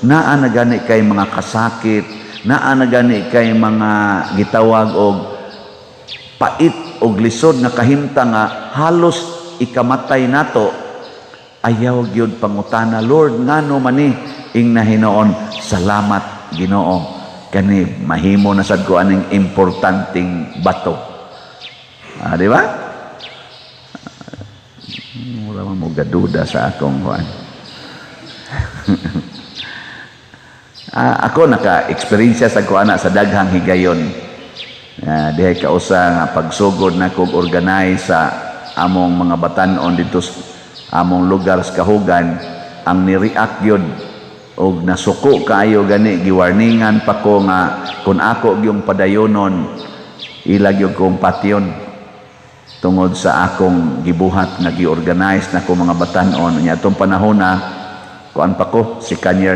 Naa na gani kay mga kasakit, naa na gani kay mga gitawag og pait og lisod nga kahimtang nga halos ikamatay nato. Ayaw gyud pangutana, "Lord, ngano man ni?" Ingna hinuon, "Salamat, Ginoo, kani mahimo na sad ko aning importanteng bato." Ah, di ba? Mura man mo gaduda sa akong kuan. Ah, ako naka-experience sa ko ana sa daghang higayon. Ah, dihay kausa nga pagsugod na kog organize sa among mga batan-on dito sa among lugar sa Kahugan, ang ni-react gyud og nasuko kaayo gani, giwarningan pa ko nga kung ako gyung padayonon, ila gyud kong patyon tungod sa akong gibuhat nga gi-organize na ko mga batan-on. Nya atong panahon na kuan pa ko, second year.